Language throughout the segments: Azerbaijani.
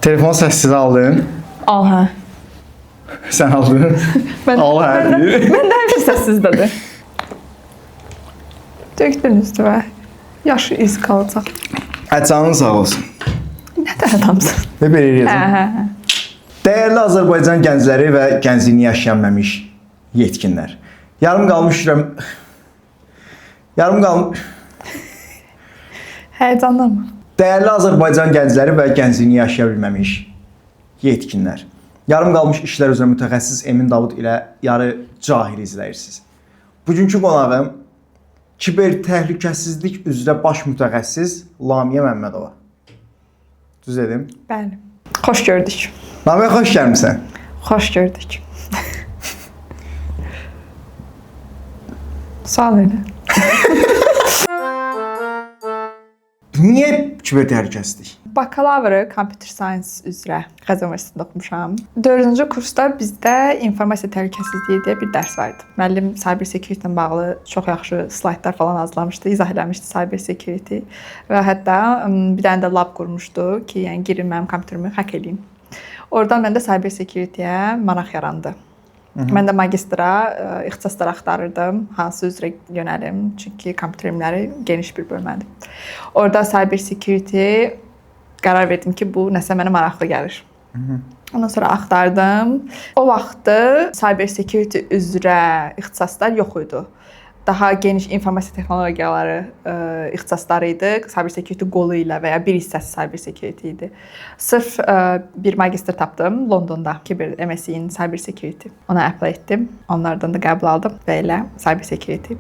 Telefon səssizə aldın. Al hə. Sən aldın. Mən, Al hə. Mən də, deyir. mən də həmişə səssizdədir. Döktün üstümə. Yaşı iz qalacaq. Hə, canın sağ olsun. Nə də adamsan. Və belə Hə, eləyəcəm. hə, hə. Dəyərli Azərbaycan gəncləri və gəncliyini yaşayan məmiş yetkinlər. Yarım qalmış Yarım qalmış Həyəcanlanma. Dəyərli Azərbaycan gəncləri və gəncliyini yaşaya bilməmiş yetkinlər. Yarım qalmış işlər üzrə mütəxəssis Emin Davud ilə yarı cahil izləyirsiniz. Bugünkü qonağım kiber təhlükəsizlik üzrə baş mütəxəssis Lamiyə Məmmədova. Düz dedim? Bəli. Xoş gördük. Lamiyə xoş gəlmisən. Xoş gördük. Sual elə. Niyə kiber təhlükəsizlik? Bakalavrı Computer Science üzrə Xəzər Universitetində oxumuşam. 4-cü kursda bizdə informasiya təhlükəsizliyi deyə bir dərs var idi. Müəllim cyber security ilə bağlı çox yaxşı slaydlar falan hazırlamışdı, izah eləmişdi cyber security və hətta bir dənə də lab qurmuşdu ki, yəni girin mənim kompüterimi hack eləyin. Oradan məndə cyber security-yə maraq yarandı. Mən də magistra ixtisaslar axtarırdım, hansı üzrə yönəlim, çünki kompüter elmləri geniş bir bölmədir. Orada cyber security qərar verdim ki, bu nəsə mənə maraqlı gəlir. Ondan sonra axtardım. O vaxtı cyber security üzrə ixtisaslar yox idi. Daha geniş informasiya texnologiyaları ixtisasları idi. Cyber security qolu ilə və ya bir hissəsi cyber security idi. Sırf bir magistr tapdım Londonda, kiber MSc in cyber security. Ona apply etdim. Onlardan da qəbul aldım və elə cyber security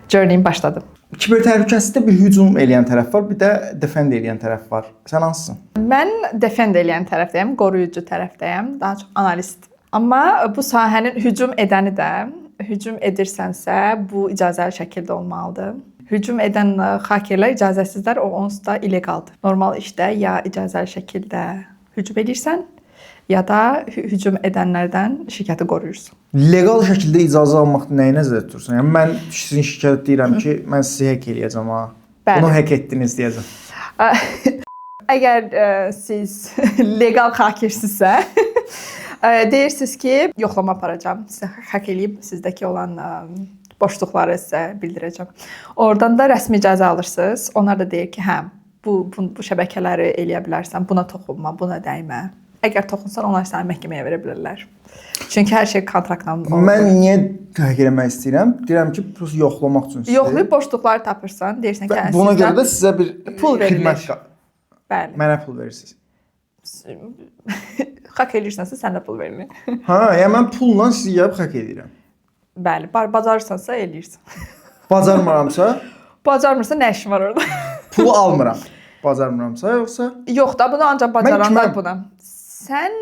journey-im başladı. Kiber təhlükəsizlikdə bir hücum eləyən tərəf var, bir də defend eləyən tərəf var. Sən hansısan? Mən defend eləyən tərəfdəyəm, qoruyucu tərəfdəyəm, daha çox analist. Amma bu sahənin hücum edəni də, hücum edirsənsə, bu icazəli şəkildə olmalıdır. Hücum edən hakerlər icazəsizlər, o onsuz da illegaldır. Normal işdə ya icazəli şəkildə hücum edirsən, ya da hücum edənlərdən şirkəti qoruyursun. Legal şəkildə icazə almaq nəyi nəzərdə tutursan? Yəni mən sizin şirkətə deyirəm ki, mən sizi hack eləyəcəm ha. Bəli. Bunu hack etdiniz deyəcəm. Əgər siz legal hakersinizsə, deyirsiniz ki, yoxlama aparacağam. Sizə hack eləyib sizdəki olan boşluqları sizə bildirəcəm. Oradan da rəsmi icazə alırsınız. Onlar da deyir ki, hə, bu şəbəkələri eləyə bilərsən, buna toxunma, buna dəymə. Əgər toxunsan, onlar səni məhkəməyə verə bilərlər. Çünki hər şey kontraktla olur. Mən niyə hack eləmək istəyirəm? Deyirəm ki, prosta yoxlamaq üçün sizi. Yoxlayıb boşluqları tapırsan, deyirsən ki, Və hə, buna sizdən görə də sizə bir pul verilir. xidmət Bəli. Mənə pul verirsiniz. Hack eləyirsənsə sənə pul verilir. Hə, yəni mən pulla sizi gəlib hack edirəm. Bəli, bacarırsansa eləyirsən. Bacarmıramsa Bacarmırsa nə işin var orada? pulu almıram. Bacarmıramsa yoxsa Yox da bunu ancaq bacaranlar kiməm? buna. Sən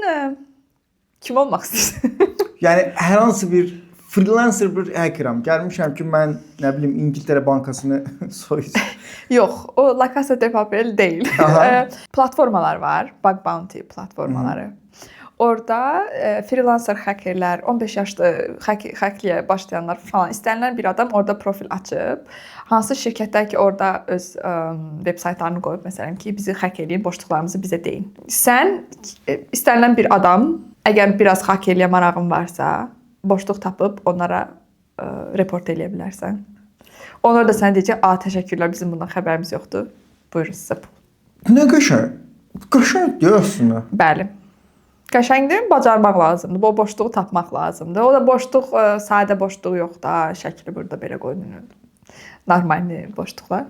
kim olmaq istəyirsən? Yəni hər hansı bir freelancer bir hackeram. Gəlmişəm ki, mən nə bilim İngiltərə bankasını soyacağam. Yox, o La Casa de Papel deyil. Aha. Platformalar var, bug bounty platformaları. Orada freelancer hackerlər, 15 yaşlı hackliyə başlayanlar falan istənilən bir adam orada profil açıb, hansı şirkətlər ki, orada öz veb saytlarını qoyub, məsələn ki, bizi hack eləyin, boşluqlarımızı bizə deyin. Sən istənilən bir adam, əgər biraz hackerliyə marağın varsa, boşluq tapıb onlara report eləyə bilərsən. Onlar da sənə deyəcək, "A, təşəkkürlər, bizim bundan xəbərimiz yoxdur. Buyurun sizə pul." Nə qəşəng. Qəşəng deyir əslində. Bəli. Qəşəngdir, bacarmaq lazımdır. Bu boşluğu tapmaq lazımdır. O da boşluq, sadə boşluq yox da, şəkli burada belə qoyulur. Normal boşluqlar.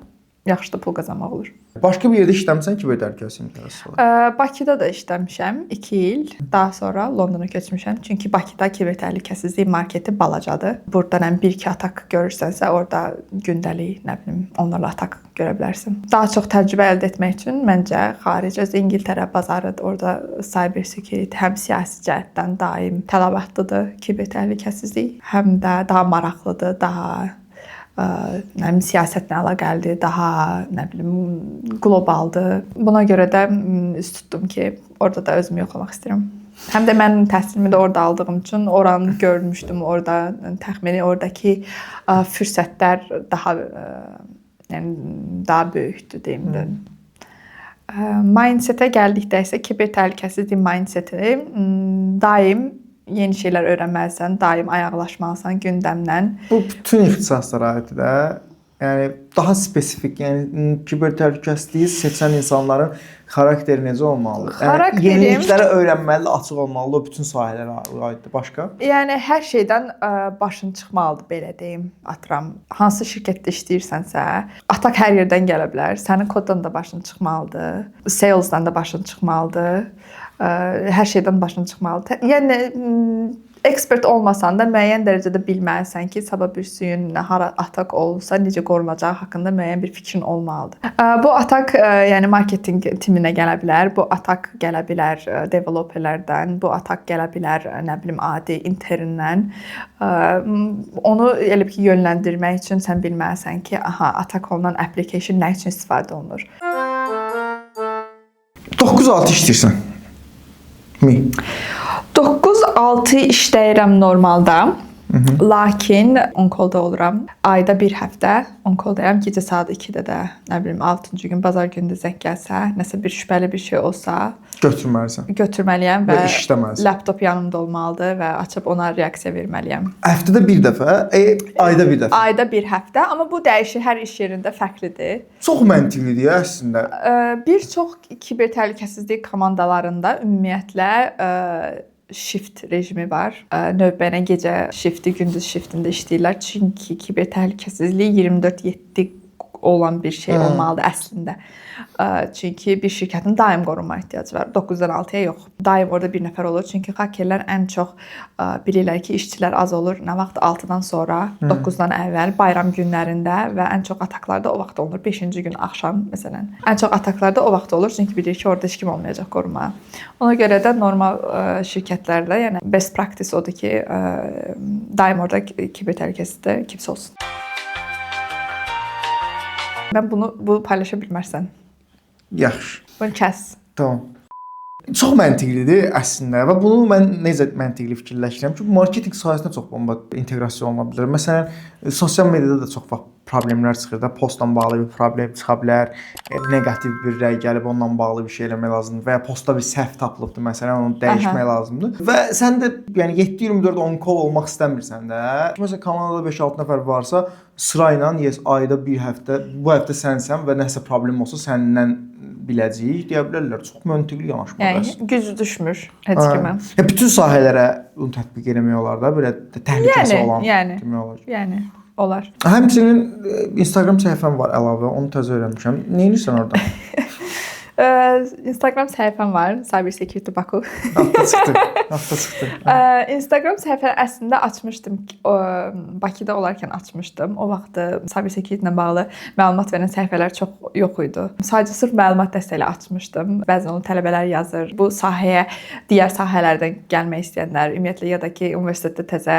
Yaxşı da pul qazanmaq olur. Başqa bir yerdə işləmisən kiber təhlükəsizlik mütəxəssisi olaraq? Bakıda da işləmişəm 2 il. Daha sonra Londona köçmüşəm. Çünki Bakıda kiber təhlükəsizlik marketi balacadır. Burada nə bir-iki atak görürsənsə, orada gündəlik, nə bilim, onlarla atak görə bilərsən. Daha çox təcrübə əldə etmək üçün məncə xaric, öz İngiltərə bazarıdır. Orada cyber security həm siyasi cəhətdən daim tələbatlıdır kiber təhlükəsizlik, həm də daha maraqlıdır, daha nə bilim siyasətlə əlaqəlidir, daha nə bilim qlobaldır. Buna görə də üz tutdum ki, orada da özümü yoxlamaq istəyirəm. Həm də mən təhsilimi də orada aldığım üçün oranı görmüşdüm, orada təxmini oradakı fürsətlər daha yəni daha böyükdür deyim də. Mindsetə gəldikdə isə kiber təhlükəsizlik mindseti daim yeni şeylər öyrənməlisən, daim ayaqlaşmalısan gündəmlə. Bu bütün ixtisaslara aiddir də. Yəni daha spesifik, yəni kiber təhlükəsizliyi seçən insanların xarakteri necə olmalıdır? Yəni yeniliklərə öyrənməli, açıq olmalıdır, o bütün sahələrə aiddir. Başqa? Yəni hər şeydən başın çıxmalıdır, belə deyim. Atıram, hansı şirkətdə işləyirsənsə, atak hər yerdən gələ bilər. Sənin koddan da başın çıxmalıdır, salesdan da başın çıxmalıdır. Hər şeydən başın çıxmalıdır. Yəni ekspert olmasan da müəyyən dərəcədə bilməlisən ki, sabah bir suyun hara atak olsa necə qorunacağı haqqında müəyyən bir fikrin olmalıdır. Bu atak yəni marketinq timinə gələ bilər, bu atak gələ bilər developerlərdən, bu atak gələ bilər nə bilim adi interndən. Onu elə ki yönləndirmək üçün sən bilməlisən ki, aha, atak olunan application nə üçün istifadə olunur. 9-6 işləyirsən. Mi? 9-6 işləyirəm normalda. Lakin on-call-da oluram. Ayda bir həftə on-call-dayam. Gecə saat 2-də də, nə bilim, 6-cı gün bazar günü də zəng gəlsə, nəsə bir şübhəli bir şey olsa, götürməlisən. Götürməliyəm və işləməlisən. Laptop yanımda olmalıdır və açıb ona reaksiya verməliyəm. Həftədə bir dəfə, ayda bir dəfə. Ayda bir həftə, amma bu dəyişir, hər iş yerində fərqlidir. Çox məntiqlidir ya əslində. Bir çox kiber təhlükəsizlik komandalarında ümumiyyətlə shift rejimi var. Növbə ilə gecə shifti, gündüz shiftində işləyirlər. Çünki kiber təhlükəsizlik 24/7 olan bir şey olmalıdır əslində. Çünki bir şirkətin daim qorunma ehtiyacı var. 9-dan 6-ya yox. Daim orada bir nəfər olur. Çünki hakerlər ən çox bilirlər ki, işçilər az olur. Nə vaxt 6-dan sonra, 9-dan əvvəl, bayram günlərində və ən çox ataklarda o vaxt olunur. 5-ci gün axşam məsələn. Ən çox ataklarda o vaxt olur. Çünki bilir ki, orada heç kim olmayacaq qorumağa. Ona görə də normal şirkətlərdə, yəni best practice odur ki, daim orada kiber təhlükəsizlikdə kimsə olsun. Mən bunu paylaşa bilmərsən. Yaxşı. Bunu kəs. Tamam. Çox məntiqlidir əslində və bunu mən necə məntiqli fikirləşirəm ki, marketinq sahəsində çox bomba inteqrasiya oluna bilər. Məsələn, sosial mediada da çox vaxt problemlər çıxır da, postla bağlı bir problem çıxa bilər, neqativ bir rəy gəlib onunla bağlı bir şey eləmək lazımdır və ya postda bir səhv tapılıbdır məsələn, onu dəyişmək lazımdır. Və sən də yəni 7/24 on call olmaq istəmirsən də. Məsələn, komandada 5-6 nəfər varsa, sırayla yes, ayda bir həftə, bu həftə sənsən və nəsə problem olsa səndən biləcəyik deyə bilərlər. Çox məntiqli yanaşmadır. Yəni gücü düşmür heç kimə. Ya bütün sahələrə bunu tətbiq eləmək olar da, belə təhlükəsi yəni, olan yəni, demək olar. Yəni olar. Həmçinin Instagram səhifəm var əlavə, onu təzə öyrənmişəm. Nə edirsən orada? Instagram səhifəm var, Cyber Security Baku. Altda çıxdı. Altda çıxdı. Instagram səhifəni əslində açmışdım. Bakıda olarkən açmışdım. O vaxt Cyber Security ilə bağlı məlumat verən səhifələr çox yox idi. Sadəcə sırf məlumat dəstəyi ilə açmışdım. Bəzən onu tələbələr yazır. Bu sahəyə digər sahələrdən gəlmək istəyənlər, ümumiyyətlə ya da ki, universitetdə təzə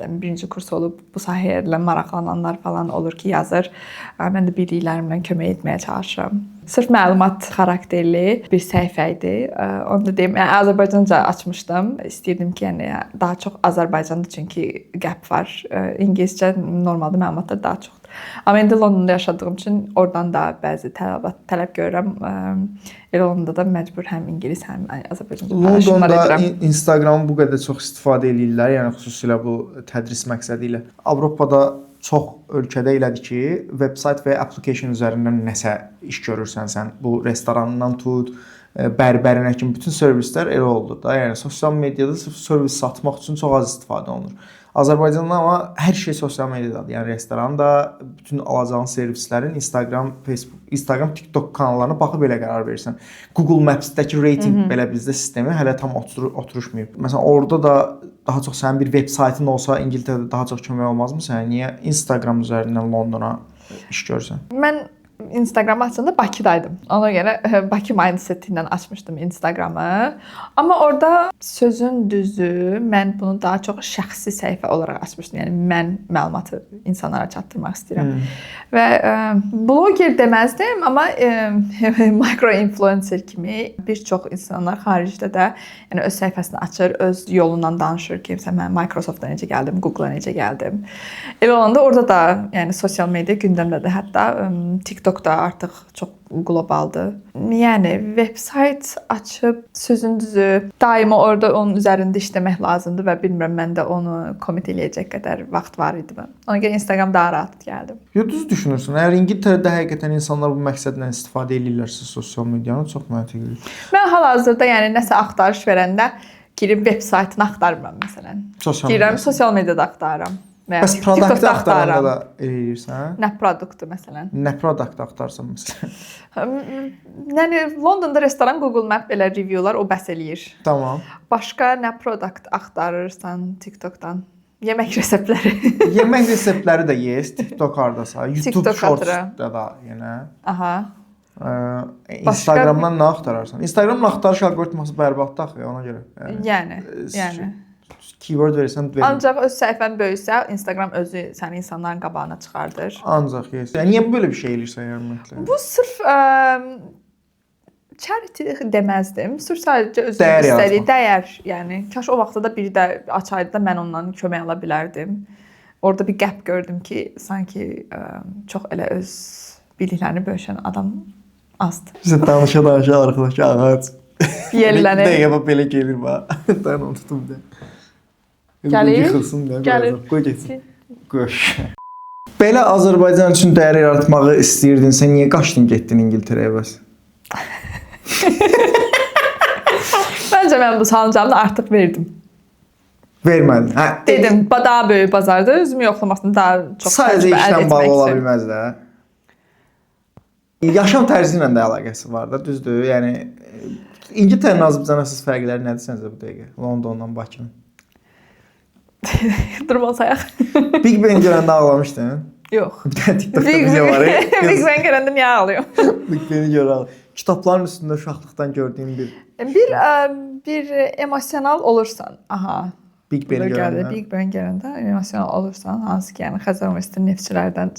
birinci kurs olub bu sahəyə maraqlananlar falan olur ki, yazır. Mən də bildiklərimlə kömək etməyə çalışıram. Sırf məlumat xarakterli bir səhifə idi. Onu da deyim, yəni Azərbaycanca açmışdım. İstəyirdim ki, yəni daha çox Azərbaycanda çünki gap var. İngiliscə normalda məlumatlar daha çoxdur. Amma indi Londonda yaşadığım üçün oradan da bəzi tələb görürəm. Elə olanda da məcbur həm ingilis, həm Azərbaycanca paylaşımlar Londonda edirəm. Instagramı bu qədər çox istifadə eləyirlər, yəni xüsusilə bu tədris məqsədi ilə. Avropada çox ölkədə elədir ki, veb-sayt və ya application üzərindən nəsə iş görürsən sən, bu restorandan tut, bərbərinə kimi bütün servislər elə oldu da. Yəni sosial mediada sırf servis satmaq üçün çox az istifadə olunur. Azərbaycanda amma hər şey sosial mediadadır. Yəni restoranda bütün alacağın servislərin Instagram, Facebook, Instagram, TikTok kanallarına baxıb elə qərar verirsən. Google Maps-dəki rating belə bizdə sistemi hələ tam oturuşmayıb. Məsələn, orada da daha çox sənin bir veb-saytın olsa İngiltərədə daha çox kömək olmazmı sənə? Niyə Instagram üzərindən Londona iş görsən? Mən Instagram açanda Bakıdaydım. Ona görə Bakı mindseti ilə açmışdım Instagramı. Amma orada sözün düzü, mən bunu daha çox şəxsi səhifə olaraq açmışdım. Yəni mən məlumatı insanlara çatdırmaq istəyirəm. Və bloger deməzdim, amma micro influencer kimi bir çox insanlar xaricdə də yəni öz səhifəsini açır, öz yolundan danışır ki, məsələn mən Microsoft-a necə gəldim, Google-a necə gəldim. Elə olanda orada da yəni sosial media gündəmdədir. Hətta TikTok TikTok da artıq çox qlobaldır. Yəni veb-sayt açıb sözün düzü daima orada onun üzərində işləmək lazımdır və bilmirəm məndə onu commit eləyəcək qədər vaxt var idimi. Ona görə Instagram daha rahat gəldi. Yo, düz düşünürsən. Əgər İngiltərədə həqiqətən insanlar bu məqsədlə istifadə eləyirlərsə sosial medianı, çox məntiqlidir. Mən hal-hazırda yəni nəsə axtarış verəndə girib veb-saytını axtarmıram məsələn. Sosial Girirəm, mediada. sosial mediada axtarıram. Və ya Bəs produktı TikTokda axtaranda axtarıram. da eləyirsən? Nə produktu məsələn? Nə produkt axtarsan məsələn? Yəni Londonda restoran Google Map belə reviewlar o bəs eləyir. Tamam. Başqa nə produkt axtarırsan TikTokdan? Yemək reseptləri. Yemək reseptləri də yes, TikTok hardasa, YouTube TikTok Shorts-da da yenə. Aha. Instagramdan nə axtararsan? Instagramın axtarış alqoritması bərbaddır axı, ona görə. Yəni, yəni. Keyword verirsən, verir. Ancaq öz səhifən böyüksə, Instagram özü səni insanların qabağına çıxardır. Ancaq yes. Yəni niyə belə bir şey eləyirsən yəni ümumiyyətlə? Bu sırf charity deməzdim. Sırf sadəcə özümün Dəyər istədiyi yaratmaq. dəyər, yəni kaş o vaxtda da biri də açaydı da mən ondan kömək ala bilərdim. Orada bir gap gördüm ki, sanki çox elə öz biliklərini bölüşən adam azdır. Bizə danışa-danışa arxadakı ağac. Yellənir. Bir dəqiqə bax belə gelir bax. Dayan onu tutum bir də. Gəlir. Yıxılsın da. Gəlir. Qoy getsin. Qoy. Belə Azərbaycan üçün dəyər yaratmağı istəyirdin, sən niyə qaçdın getdin İngiltərəyə bəs? Məncə mən bu sualın cavabını artıq verdim. Vermədin. Hə, Dedim, daha böyük bazarda özümü yoxlamasını daha çox sadəcə təcrübə əldə işlə bağlı etmək ola üçün. bilməz də. Yaşam tərzi ilə də əlaqəsi var da, düzdür? Yəni İngiltərənin Azərbaycan əsas fərqləri nədir səncə bu dəqiqə? Londondan Bakının. Durmasayaq. Big Ben görəndə ağlamışdın. Yox. Bir dənə TikTokda Big video var. Big Ben görəndə niyə ağlayım? Big Ben'i görə ağla. Kitabların üstündə uşaqlıqdan gördüyüm bir Bir emosional olursan. Aha. Big Ben'i Beni görəndə. Big Ben görəndə emosional olursan, hansı ki, yəni Xəzər Universitetinin neftçilərdən.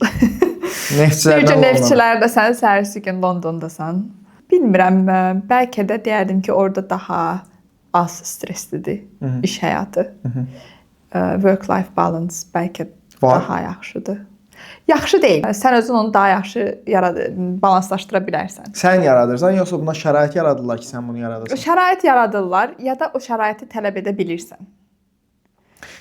Neftçilərdən Bir gün London. neftçilərdəsən, səhərsi gün Londondasan. Bilmirəm, bəlkə də deyərdim ki, orada daha az stresslidir iş həyatı. Work-life balance bəlkə Var. daha yaxşıdır. Yaxşı deyil. Sən özün onu daha yaxşı balanslaşdıra bilərsən. Sən yaradırsan, yoxsa buna şərait yaradırlar ki, sən bunu yaradasan? Şərait yaradırlar ya da o şəraiti tələb edə bilirsən.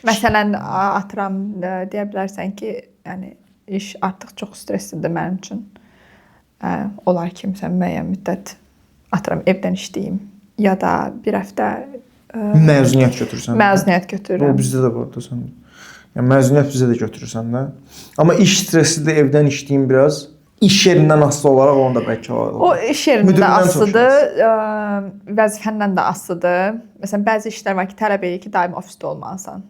Məsələn, atıram deyə bilərsən ki, yəni iş artıq çox stresslidir mənim üçün. Olar ki, məsələn, müəyyən müddət atıram evdən işləyim ya da bir həftə Məzuniyyət götürürsən. məzuniyyət O götürürəm. bizdə də var da sən. Yəni məzuniyyət bizə də götürürsən də. Amma iş stresi də evdən işləyim biraz. İş yerindən asılı olaraq onu da bəlkə olar. O iş yerində Müdirindən çox asılıdır, vəzifəndən də asılıdır. Məsələn, bəzi işlər var ki, tələb edir ki, daim ofisdə olmalısan.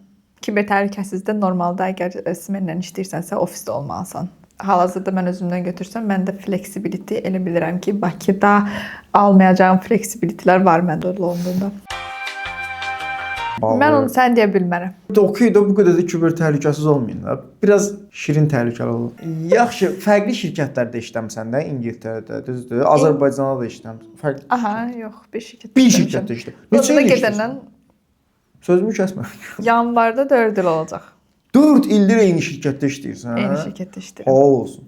Kiber təhlükəsizlikdə normalda əgər smenlə işləyirsənsə, ofisdə olmalısan. Hal-hazırda mən özümdən götürsəm, məndə flexibility elə bilirəm ki, Bakıda almayacağım flexibilitylər var məndə Londonda. Bağlı. Mən onu sən deyə bilmərəm. Okey də bu qədər də kiber təhlükəsiz olmayın da. Biraz şirin təhlükəli olun. Yaxşı, fərqli şirkətlərdə işləmisən də İngiltərədə, düzdür? Azərbaycanda da işləmisən. Fərqli. Aha, yox, bir şirkətdə. Bir işləmişəm. şirkətdə işləmisən. Neçə Londona il gedəndən işləsən? Sözümü kəsmə. yanvarda 4 il olacaq. 4 ildir eyni şirkətdə işləyirsən. Eyni şirkətdə işləyirəm. Halal olsun.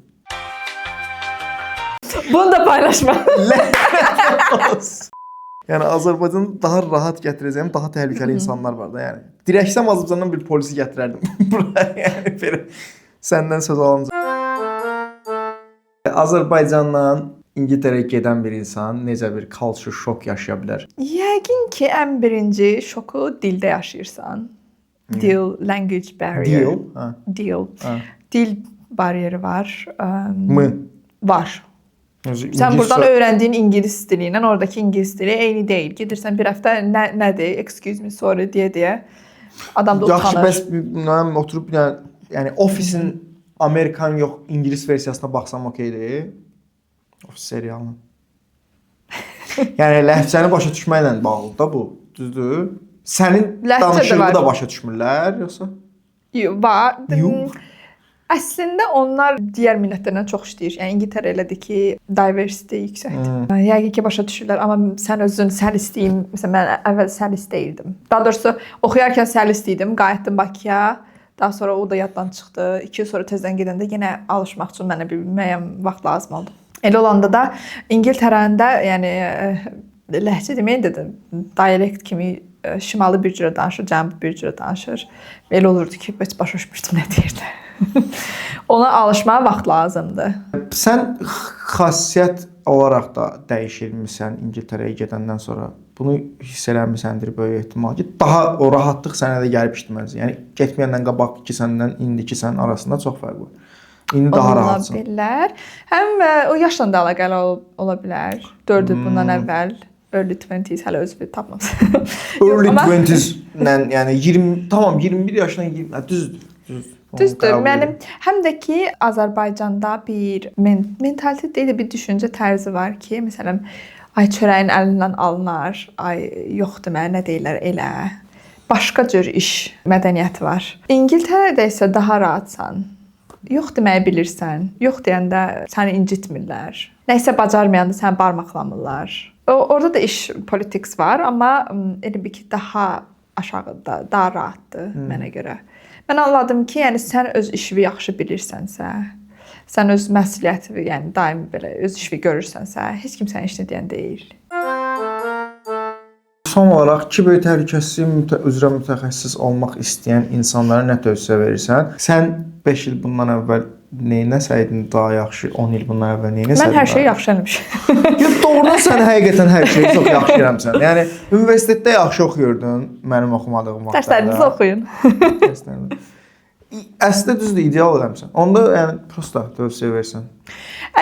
Bunu da paylaşma. Lənət olsun. Yəni Azərbaycanı daha rahat gətirəcəyim, daha təhlükəli insanlar var da, yəni. Dirəksəm Azərbaycandan bir polisi gətirərdim bura, yəni belə səndən söz alınca. Azərbaycandan İngiltərəyə gedən bir insan necə bir culture shock yaşaya bilər? Yəqin ki, ən birinci şoku dildə yaşayırsan. Dil, language barrier. Dil, hə. Dil. Hə. Dil bariyeri var. M. Var. Özü Sən İngilis burdan öyrəndiyin ingilis dili ilə oradakı ingilis dili eyni deyil. Gedirsən bir həftə nə nədir, excuse me, sorry deyə-deyə adam da Yaxşı, utanır. bəs nə oturub yəni Office-in Amerikan yox, ingilis versiyasına baxsam okeydir. Office serialına. Yəni ləhcəni başa düşməklə bağlıdır da bu, düzdür? Sənin Ləhcə də danışığını var. da başa düşmürlər yoxsa? Var. Yox. Əslində onlar digər millətlərdən çox işləyir. Yəni İngiltərə elədir ki, diversity yüksəkdir. Yəqin ki, başa düşürlər, amma sən özün səlistiyim. Məsələn, mən əvvəl səlist deyildim. Daha doğrusu oxuyarkən səlist idim, qayıtdım Bakıya. Daha sonra o da yaddan çıxdı. 2 il sonra təzədən gedəndə yenə alışmaq üçün mənə bir müəyyən vaxt lazım oldu. Elə olanda da İngiltərənin də, yəni ləhcə deməyin də dialekt kimi şimalı bir cürə danışır, cənubu bir cürə danışır. Elə olurdu ki, heç başa düşmürdüm nə deyirdi. Ona alışmağa vaxt lazımdır. Sən xasiyyət olaraq da dəyişilmisən İngiltərəyə gedəndən sonra. Bunu hiss eləmisəndir böyük ehtimal ki, daha o rahatlıq sənə də gəlmişdi məncə. Yəni getməyəndən qabaqki səndən indiki sənin arasında çox fərq var. İndi daha rahatsan. Ola bilər. Həm o yaşla da əlaqəli ola bilər. 4 il bundan əvvəl early 20s hələ özünü tapmamısan. Early 20s-lə, yəni 20, tamam 21 yaşdan 20, düzdür, düzdür. Düzdür. Mənim həm də ki Azərbaycanda bir mentalitet deyil də bir düşüncə tərzi var ki, məsələn, ay çörəyin əlindən alınar, ay yoxdur mənə nə deyirlər elə. Başqa cür iş mədəniyyəti var. İngiltərədə isə daha rahatsan. Yox deməyi bilirsən. Yox deyəndə səni incitmirlər. Nəyisə bacarmayanda səni barmaqlamırlar. Orada da iş politics var, amma elə bir ki daha aşağıda, daha rahatdır mənə görə. Mən anladım ki, yəni sən öz işini yaxşı bilirsənsə, sən öz məsuliyyətini, yəni daim belə öz işini görürsənsə, heç kim sənin işini deyən deyil. Son olaraq kiber təhlükəsizlik üzrə mütəxəssis olmaq istəyən insanlara nə tövsiyə verirsən? Sən 5 il bundan əvvəl neynəsəydin daha yaxşı, 10 il bundan əvvəl neynəsəydin? Mən hər şeyi yaxşı eləmişəm. Yox, doğrudan sən həqiqətən hər şeyi çox yaxşı eləmisən. Yəni universitetdə yaxşı oxuyurdun, mənim oxumadığım vaxtlarda. Dərslərinizi oxuyun. Dərslərinizi. Əslində düzdür, ideal eləmisən. Onda yəni prosta tövsiyə versən.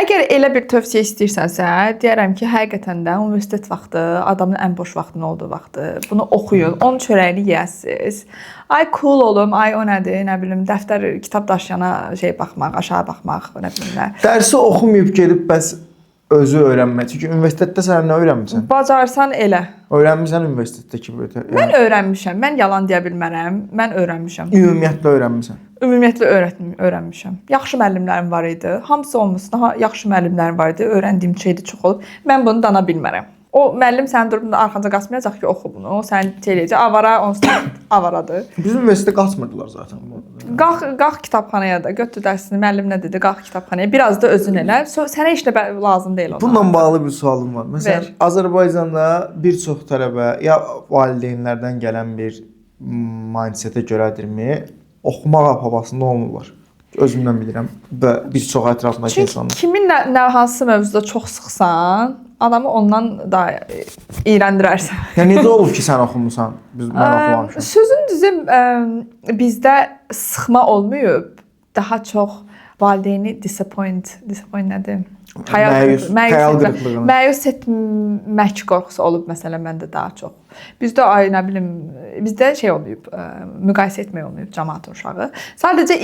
Əgər elə bir tövsiyə istəyirsənsə, deyərəm ki, həqiqətən də universitet vaxtı adamın ən boş vaxtının olduğu vaxtdır. Bunu oxuyun, onun çörəyini yeyəsiniz. Ay cool olum, ay o nədir, nə bilim, dəftər, kitab daşıyana şey baxmaq, aşağı baxmaq, nə bilim nə. Dərsi oxumayıb gedib bəs özü öyrənmək. Çünki universitetdə sən nə öyrənmisən? Bacarsan elə. Öyrənmisən universitetdə ki, yəni, Mən öyrənmişəm. Mən yalan deyə bilmərəm. Mən öyrənmişəm. Ümumiyyətlə öyrənmisən. Ümumiyyətlə öyrənmişəm. Yaxşı müəllimlərim var idi. Hamısı olmasın, daha yaxşı müəllimlərim var idi. Öyrəndiyim şey də çox olub. Mən bunu dana bilmərəm. O müəllim sənin durub arxanca qaçmayacaq ki, oxu bunu. O səni şey eləyəcək. Avara onsuz da avaradır. Bizim universitetdə qaçmırdılar zaten bu arada. Qalx kitabxanaya da, götür dərsini. Müəllim nə dedi? Qalx kitabxanaya. Biraz da özün elə. Sənə heç nə lazım deyil ondan. Bununla bağlı bir sualım var. Məsələn, Ver. Azərbaycanda bir çox tələbə ya valideynlərdən gələn bir mindsetə görədirmi, oxumaq havasında olmurlar. Özümdən bilirəm və bir çox ətrafındakı Çünki insanlar. kimin nə hansı mövzuda çox sıxsan, adamı ondan daha iyrəndirərsən. Yəni necə olub ki, sən oxumusan, mən oxumamışam? Sözün düzü bizdə sıxma olmayıb, daha çox valideyni disappoint nədir? Məyus, məyus etmək qorxusu olub məsələn məndə daha çox. Bizdə ay nə bilim, bizdə şey olmayıb, müqayisə etmək olmayıb camaatın uşağı. Sadəcə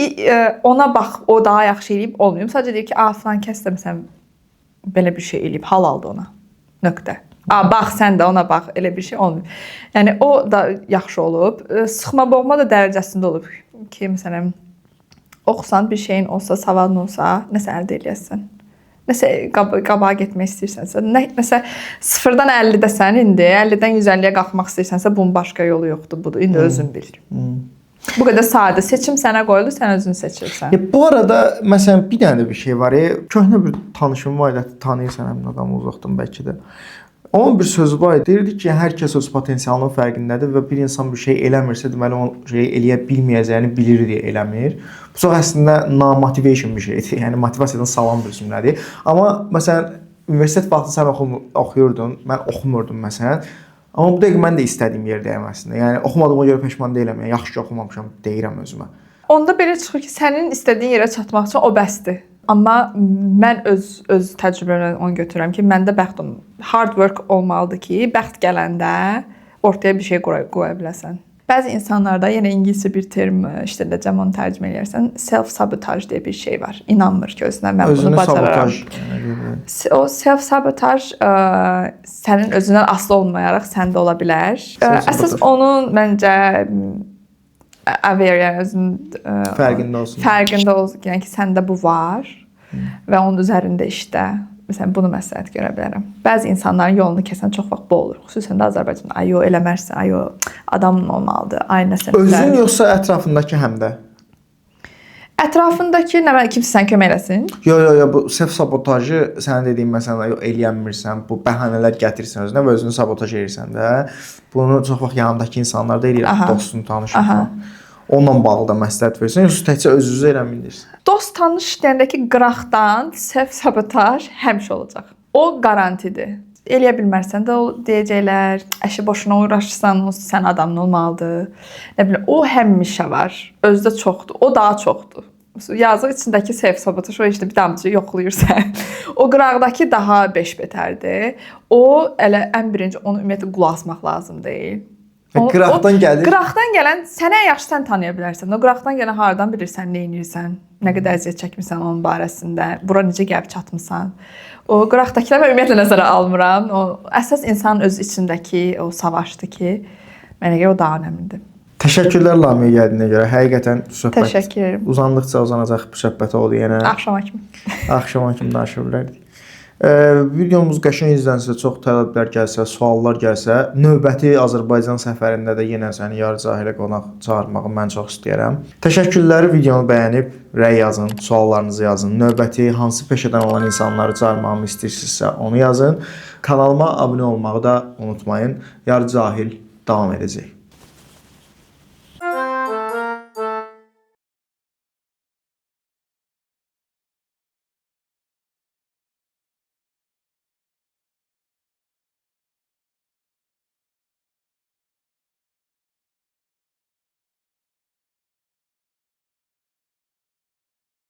ona bax, o daha yaxşı eləyib olmayıb. Sadəcə deyir ki, a filan kəs də məsələn belə bir şey eləyib, halaldır ona. Nöqtə. A bax sən də ona bax, elə bir şey olmayıb. Yəni o da yaxşı olub. Sıxma boğma da dərəcəsində olub ki, məsələn oxusan bir şeyin olsa, savadın olsa, nəsə əldə eləyəsən. Nəsə qabağa getmək istəyirsənsə, nəsə 0-dan 50-dəsən indi, 50-dən 150-yə qalxmaq istəyirsənsə, bunun başqa yolu yoxdur, budur. İndi özün bil. Bu qədər sadə. Seçim sənə qoyulur, sən özün seçirsən. Bu arada məsələn bir dənə də bir şey var. Köhnə bir tanışım var idi, tanıyırsan həmin adamı uzaqdan bəlkə də. Onun bir sözü var idi. Deyirdi ki, hər kəs öz potensialının fərqindədir və bir insan bir şey eləmirsə, deməli o şeyi eləyə bilməyəcəyini bilir deyə eləmir. Bu çox əslində non-motivation bir şeydir. Yəni motivasiyadan salan bir cümlədir. Amma məsələn universitet vaxtı sən oxuyurdun, mən oxumurdum məsələn. Amma bu dəqiqə mən də istədiyim yerdəyəm əslində. Yəni oxumadığıma görə peşman deyiləm. Yəni yaxşı ki oxumamışam deyirəm özümə. Onda belə çıxır ki, sənin istədiyin yerə çatmaq üçün o bəsdir. Amma mən öz təcrübəmlə onu götürürəm ki, məndə bəxt hard work olmalıdır ki, bəxt gələndə ortaya bir şey qoya biləsən. Bəzi insanlarda yenə ingiliscə bir term işlədəcəm, onu tərcümə eləyərsən, self-sabotage deyə bir şey var. İnanmır ki, özünə mən Özünü bunu bacararam. Sabotaj. O self-sabotage sənin özündən asılı olmayaraq səndə ola bilər. Əsas onun məncə aware, yəni özünün fərqində olsun. Fərqində olsun, yəni ki, səndə bu var və onun üzərində işdə. Məsələn, bunu məsləhət görə bilərəm. Bəzi insanların yolunu kəsən çox vaxt bu olur. Xüsusən də Azərbaycanda. Ay yo, eləmərsən, ay yo, adamın olmalıdır. Ay nəsə. Özün yoxsa ətrafındakı həm də? Ətrafındakı nə bilim kimsə sənə kömək eləsin. Yo, yo, yo, bu self sabotajı sənin dediyin məsələn yox eləyənmirsən, bu bəhanələr gətirirsən özünə və özünü sabotaj edirsən də. Bunu çox vaxt yanındakı insanlar da eləyir, dostun, tanışın falan. Onunla bağlı da məsləhət verirsən, yoxsa təkcə öz-özünə eləmirsən? Dost tanış deyəndəki qıraqdan self sabotaj həmişə olacaq. O qarantidir. Eləyə bilmərsən də o deyəcəklər, əşi boşuna uğraşırsan, o sən adamın olmalıdır. Nə bilim, o həmişə var. Özdə çoxdur. O daha çoxdur. Yazıq içindəki self sabotaj o işte bir damcı yoxlayır sən. O qıraqdakı daha beş betərdir. O elə ən birinci onu ümumiyyətlə qulaq asmaq lazım deyil. Qıraqdan gəlir. Qıraqdan gələn sənə yaxşı sən tanıya bilərsən. O qıraqdan gələn hardan bilirsən nə edirsən, nə qədər əziyyət çəkmisən onun barəsində, bura necə gəlib çatmısan. O qıraqdakıları mən ümumiyyətlə nəzərə almıram. O əsas insanın öz içindəki o savaşdır ki, mənə görə o daha önəmlidir. Təşəkkürlər Lamiyə gəldiyinə görə. Həqiqətən söhbət Təşəkkür edirəm. Uzandıqca uzanacaq bu söhbət oldu yenə. Axşama kimi. Axşama kimi danışa bilərdik. Videomuz qəşəng izlənsə, çox tələblər gəlsə, suallar gəlsə, növbəti Azərbaycan səfərində də yenə səni yarı cahilə qonaq çağırmağı mən çox istəyirəm. Təşəkkürlər, videonu bəyənib rəy yazın, suallarınızı yazın. Növbəti hansı peşədən olan insanları çağırmağımı istəyirsinizsə, onu yazın. Kanalıma abunə olmağı da unutmayın. Yarı cahil davam edəcək.